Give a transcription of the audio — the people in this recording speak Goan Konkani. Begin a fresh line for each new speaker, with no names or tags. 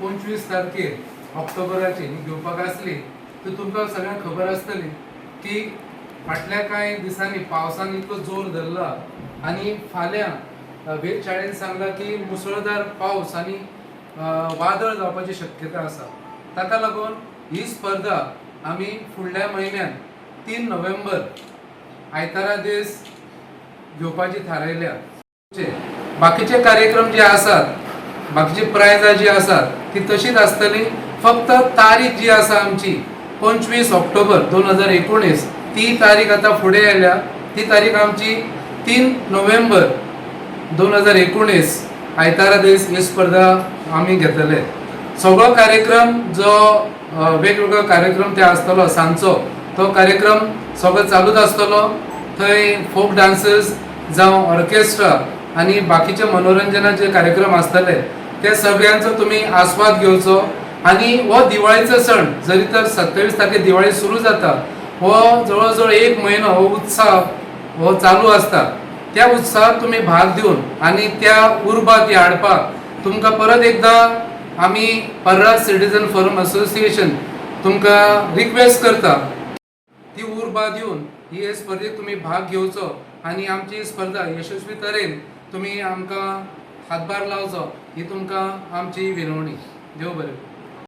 25 तारखेर ऑक्टोबराची ही घेवपाक आसली. तर तुमकां सगळ्यांक खबर आसतली की फाटल्या कांय दिसांनी पावसान इतलो जोर धरला आनी फाल्यां वेधशाळेन सांगला की मुसळधार पावस आनी वादळ जावपाची शक्यता आसा. ताका लागून ही स्पर्धा आमी फुडल्या म्हयन्यान 3 नोव्हेंबर आयतारा दीस घेवपाची थारायल्या. बाकीचे कार्यक्रम जे आसात, बाकीची प्रायजां जी आसात ती तशीच आसतली. फक्त तारीख जी आसा आमची 25 ऑक्टोबर 2019 ती तारीख आतां फुडें आयल्या. ती तारीख आमची 3 नोव्हेंबर 2019 आयतारा दीस ही स्पर्धा आमी घेतले. सगळो कार्यक्रम जो वेगवेगळो कार्यक्रम ते आसतलो सांजचो, तो कार्यक्रम सगळो चालूच आसतलो. थंय फोक डान्सर्स जावं ऑर्केस्ट्रा आनी बाकीचे मनोरंजनाचे कार्यक्रम आसतले, ते सगळ्यांचो तुमी आस्वाद घेवचो. आनी हो दिवाळीचो सण जरी तर 27 तारखे दिवाळी सुरू जाता, हो जवळ जवळ एक म्हयनो हो उत्साह हो चालू आसता. त्या उत्साहात तुमी भाग दिवन आनी त्या उर्बा ती हाडपाक तुमकां परत एकदां आमी पर्रा सिटीजन फोरम असोसिएशन तुमकां रिक्वेस्ट करता. ती उर्बा दिवन ही स्पर्धेत तुमी भाग घेवचो आनी आमची स्पर्धा यशस्वी तरेन तुमी आमकां हातभार लावचो, ही तुमकां आमची विनवणी. देव बरें.